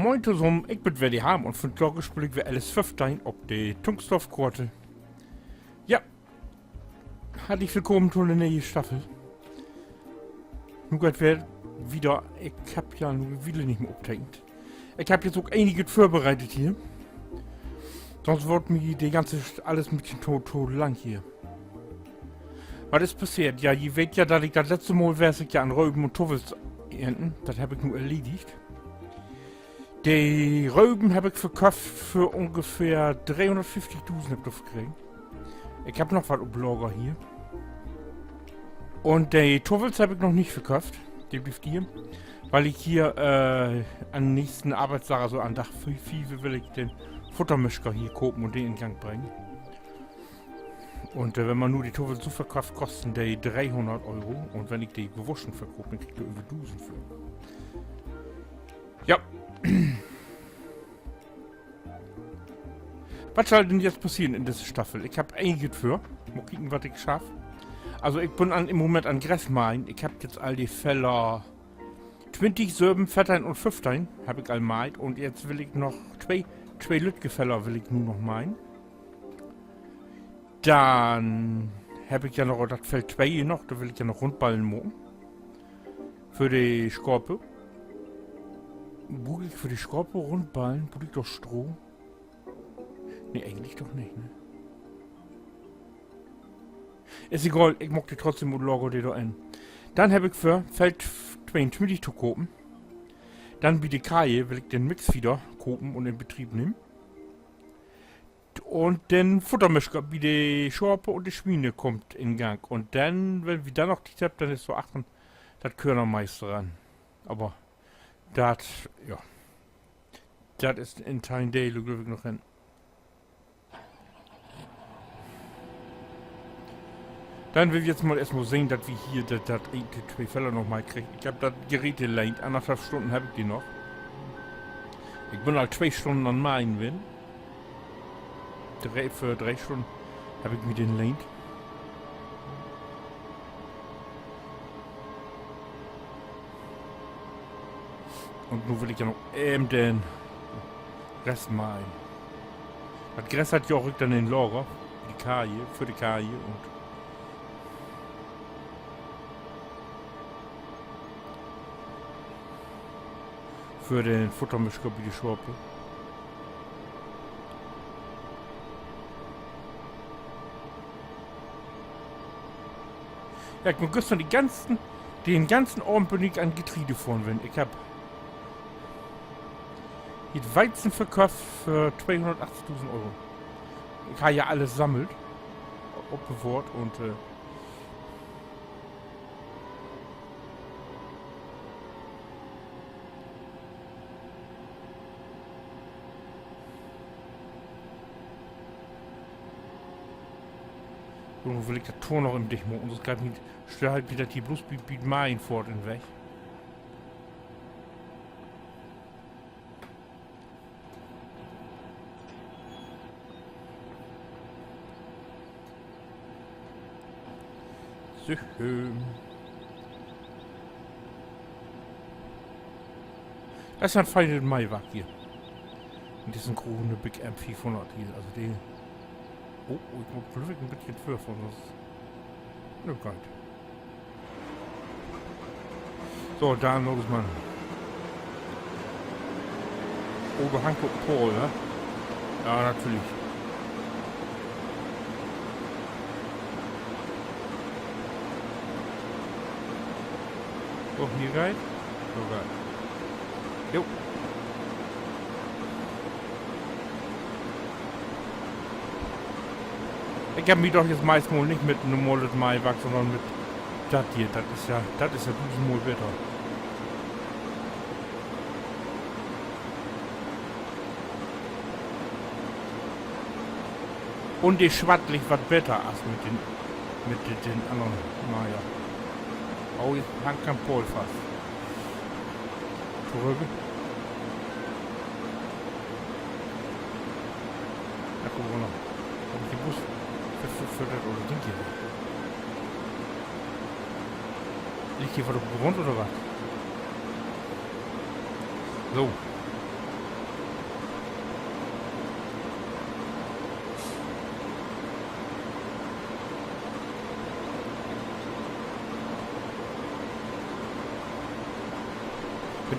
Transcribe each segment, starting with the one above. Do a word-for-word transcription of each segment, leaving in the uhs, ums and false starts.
Moin tosamen, ik bün weer de Harm un vundaag speel ik weer L S föffteihn op de Tungstorf-Koort. Ja, hartlich willkamen to de nee'e Staffel. Nu geiht dat weer wieder. Ik heff ja nu en Wiel nich mehr optekent. Ik heff jetzt ok eniget vörbereitet hier. Sonst word mi de ganze Sch-, allens en beten to, to lang hier. Wat is passeert? Ja, ji weet ja, dat ik dat letzte Mal weer ik ja an Röven un Tuffels ernten. Dat heff ik nu erledigt. De Röven heff ik verköfft för ungefähr dreehunnertföfftigdusend heff ik dor verkregen. Ik heff noch wat op Lager hier. Un de Tuffels heff ik noch nich verköfft. De blievt hier. Wiel ik hier, äh, an'n nächsten Arbeitsdag, also an Dag fie-, fief, will ik den Futtermischer hier kopen un den in Gang bringen. Un, äh, wenn man nu de Tuffels so verköfft, kosten de dreehunnert Euro. Un wenn ik de gewuschten verkoop, denn krieg ik dor över dusend för. Ja. Wat schall denn jetzt passeren in disse Staffel? Ik heff eniget vör. Mal kieken, wat ik schaff. Also, ik bün an, in Moment an Grasmeihen. Ik heff jetzt al de Feller twintig, söven, veerteihn un föffteihn heff ik al meiht. Un jetzt will ik noch twee, twee lüttje Feller will ik nu noch meihen. Denn heff ik ja noch dat Feld twee hier noch, dor will ik ja noch Rundballen maken. För de Schape. Bruuk ik för de Schape Rundballen? Bruuk ik doch Stroh? Nee, egentlich doch nich, ne? Is egal, ik maak de trotzdem un lager de dor in. Denn heff ik vör, Feld tweeuntwintig to kopen. Denn bi de Kaje will ik den Mixfeeder kopen un in Betrieb nehmen. Un den Futtermischer bi de Schape un de Swiene kummt in Gang. Un denn, wenn wi denn noch Tiet hebbt, denn is so achtern dat Körnermais dran. Aver dat, ja. Dat is in teihn Delen, glööv ik, noch hen. Denn will wi jetzt mal eerst mal sehn, dat wi hier dat, dat een, twee Feller noch mal kriegt. Ik heff dat Gerät leent, annerthalf Stunnen heff ik de noch. Ik bün al twee Stunnen an Meihen ween. Dree, för dree Stunnen heff ik mi den leent. Un nu will ik ja noch even den Rest meihen. Dat Gras, dat jaag ik denn in Lager. De Kaje, för de Kaje un för den Futtermischer bi de Schape. Ja, ik bün güstern de ganzen, den ganzen Avend bün ik an Getreide fohren ween. Ik heff hier Weizen verköfft för tweehunnertachtigdusend Euro. Ik harr ja alles sammelt, opbewahrt un, äh, So, nu will ik dat Tor noch even dicht maken, sünst geiht mi, stell ik mi dat hier bloots bi, bi't Meihen foort in Weg. So. Dat is en feinet Meiwark hier. Un dat is en grote Big M fiefhunnert hier, also de, oh, oh, ik mutt, glööv ik, en beten vörfohren, sünst, ne, geiht. So, denn los, Mann. Oh, dor hangt ok en Pahl, ne? Ja, natürlich. So, hier geiht. So, geiht. Jo. Ik heff mi doch jetzt meist mal nich mit en normalet Meiwark, sünnern mit dat hier. Dat is ja, dat is ja dusendmal beter. Un de swatt licht wat beter as mit den, mit de-, den annern Meiher. Oh, nu hangt en Pahl fast. Torügg. Ja, kiek mal. Hebb ik de Bus ver-, ver-, verfördert oder Ding hier? Liggt hier wat op de Grund oder wat? So.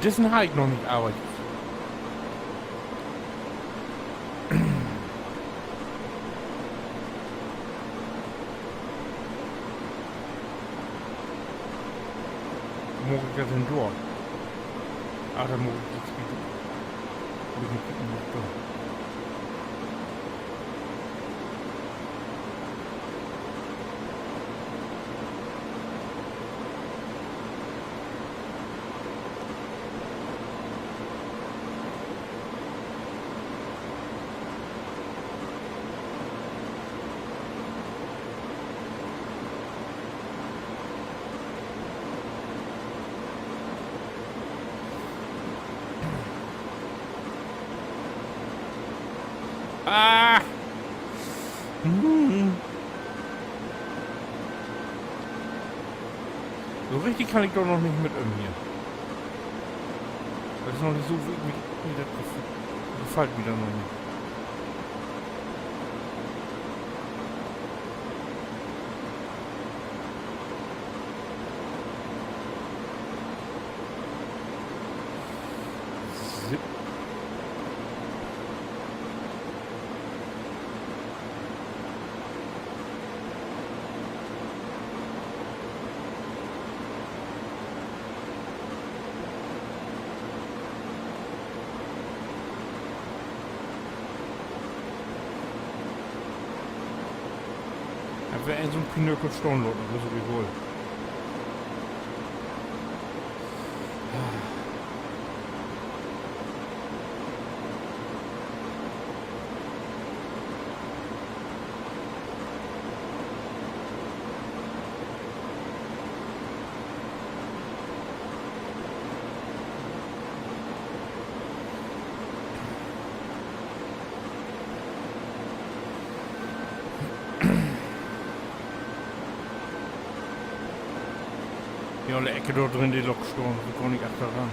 Dissen harr ik noch nich arbeidt. Maak ik dat denn dor? Ah, denn maak ik dat später. Laat mi kieken, wat ik do. Ah! Hm. So richtig kann ik dor noch nich mit üm hier. Dat is noch nich so, wie, wie, wie dat gef-, gefallt mi dor noch nich. Zip. Heff weer een so'n Pinökel stahn laten, aver so wie woll. Ja, de Ecke dor drin, de Lok stahn, dor kaam ik achteran.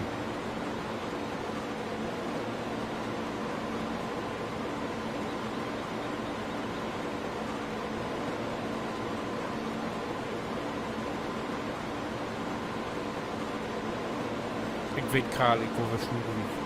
Ik weet, Karl, ik wor weer slurig.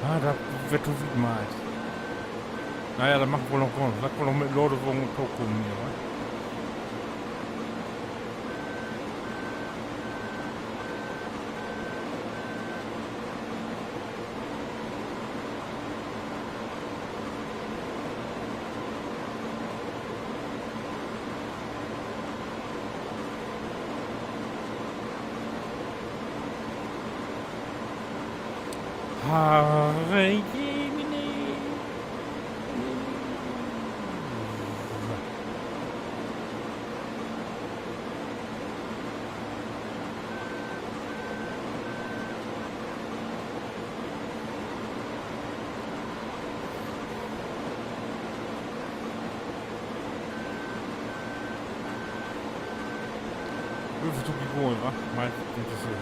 Ah, dat weer to wiet meiht. Na ja, dat mag woll noch gahn. Laat ik woll noch mit Ladewagen tokamen hier, wa? Herrjemine. Würfel to be gone, wa? Meiht, dat is so, ja.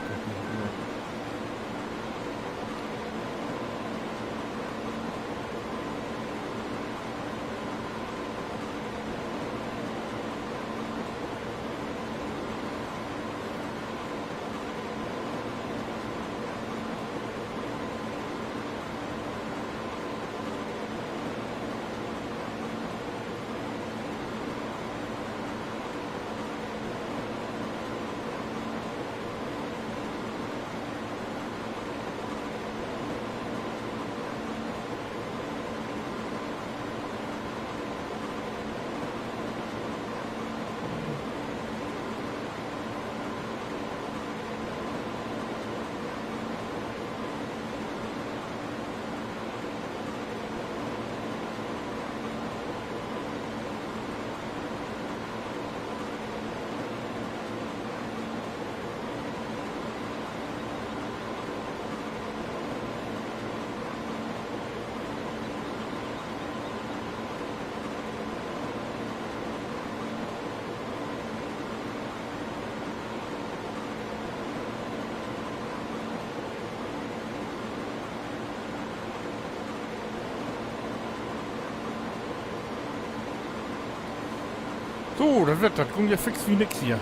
So, dat weer, dat gung ja fix wie nix hier.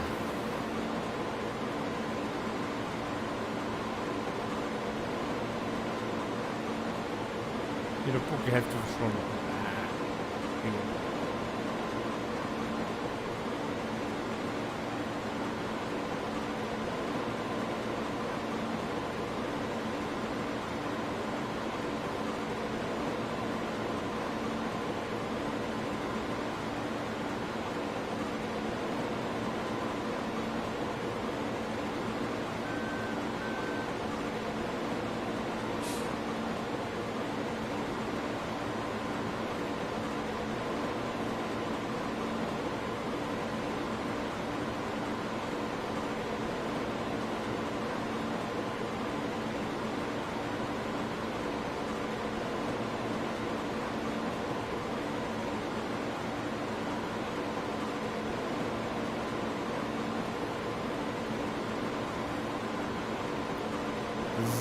Hier, de Pucke hett schon.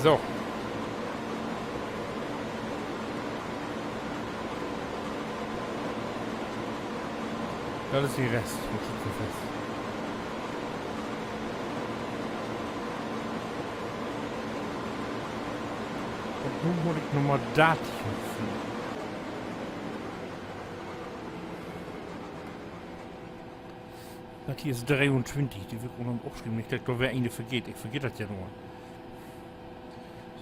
So. Dat is de Rest vun't Schützenfest. Un nu mutt ik Nummer dartig finnen. Dat hier is dreeuntwintig, de will ik ok noch opschrieven. Nich, dat ik dor weer een vergeet. Ik vergeet dat ja noch.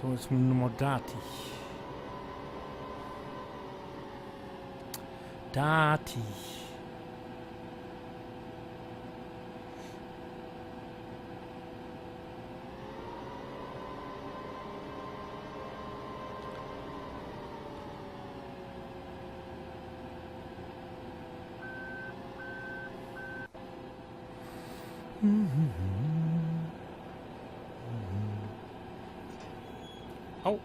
So, is Nummer dartig. Dartig. Au.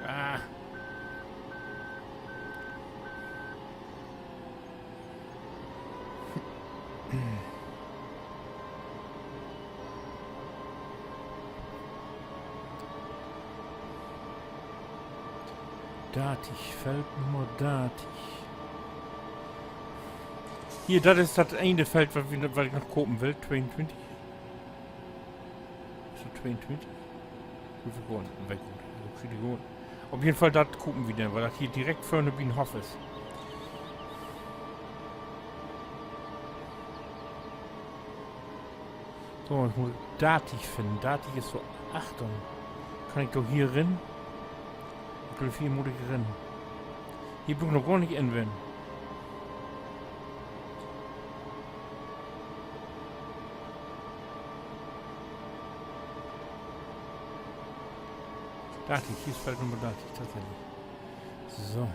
Ah. Dartig, Feld Nummer dartig. Hier, dat is dat ene Feld, wat wi, wat ik noch kopen will. Tweeuntwintig. Is dat tweeuntwintig? Wo veel gahn? Weet ik nich. Op jeden Fall, dat kopen wi denn, wiel dat hier direkt vörn bi'n Hoff is. So, nu mutt ik dartig finnen. Dartig is so achtern. Kann ik doch hier rin? Ik glööv, hier mutt ik rin. Hier bün ik noch gor nich in ween. Dartig, hier is Feld Nummer dartig, tatsächlich. So.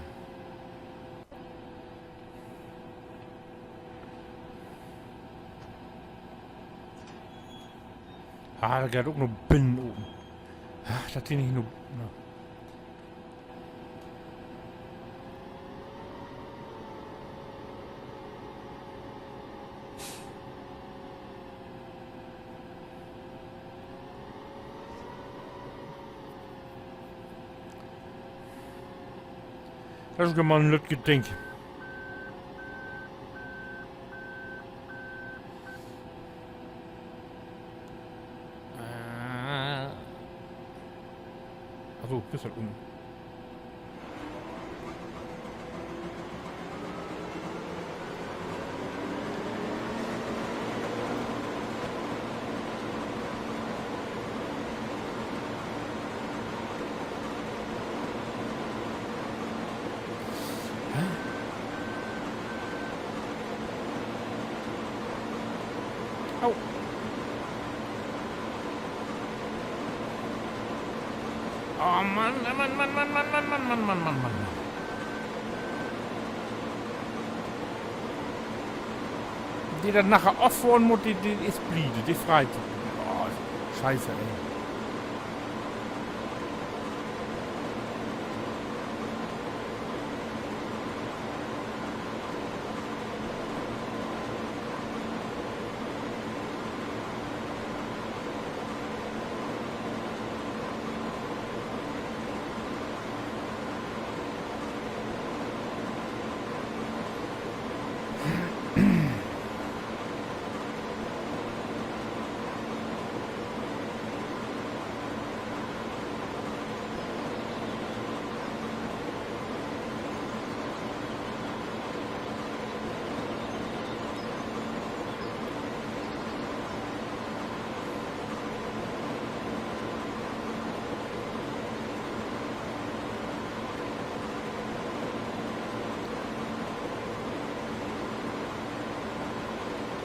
Ah, dor geiht ok noch binnen open. Ach, dat de nich noch, na. Dat is ok mal en lütt Gedenk. Äh. Ach so, is dat unten. Au. Oh Mann, Mann, Mann. De dat naher offohren mutt, de, de is bliede, de freit sik. Oh, Scheiße, ey.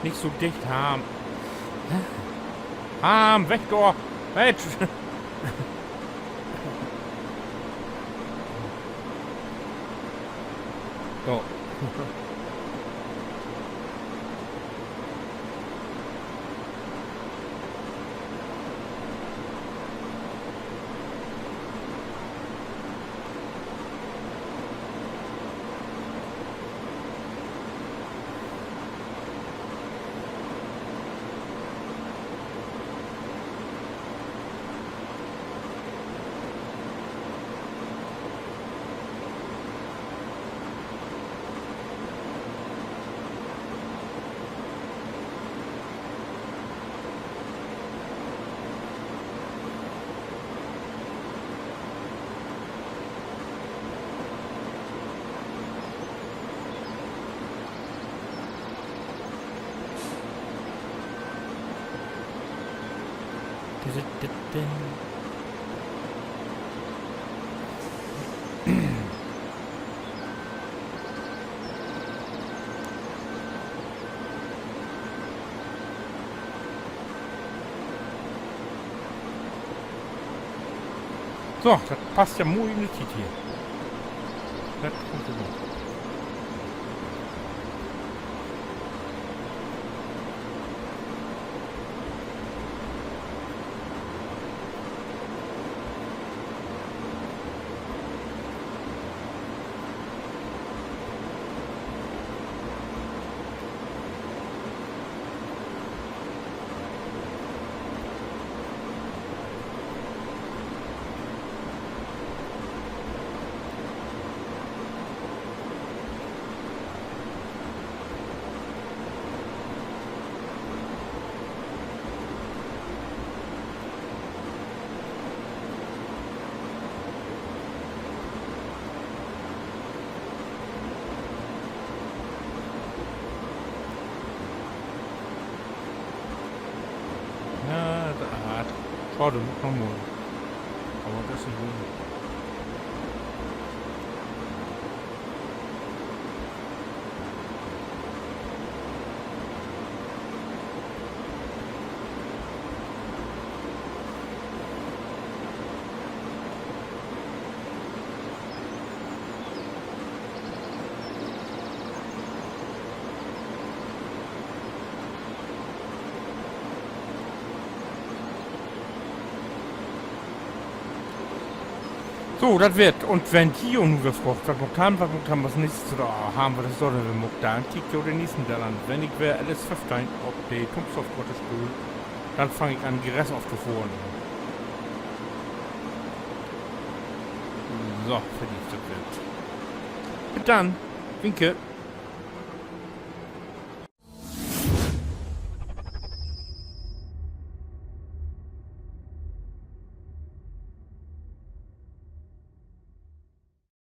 Nich so dicht, Harm. Harm, weg dor! Mensch! So. So, dat passt ja mooi in de Tiet hier. Dat kummt ja noch. Ja, dat, ah, schaad, mutt noch mal. Aver dat is nich. So, dat weer 't. Un wenn ji jo nu weer fraagt, wat maakt wi, wat maakt wi as nächstes, oder, ah, harrn wi dat so, denn wi maakt denn, kiekt jo den nächsten Deel an. Wenn ik weer L S föffteihn op de Tunxdorf-Koort speel, denn fang ik an, Gras aftofohren. So, fertig, dat weer 't. Bit dann. Winke.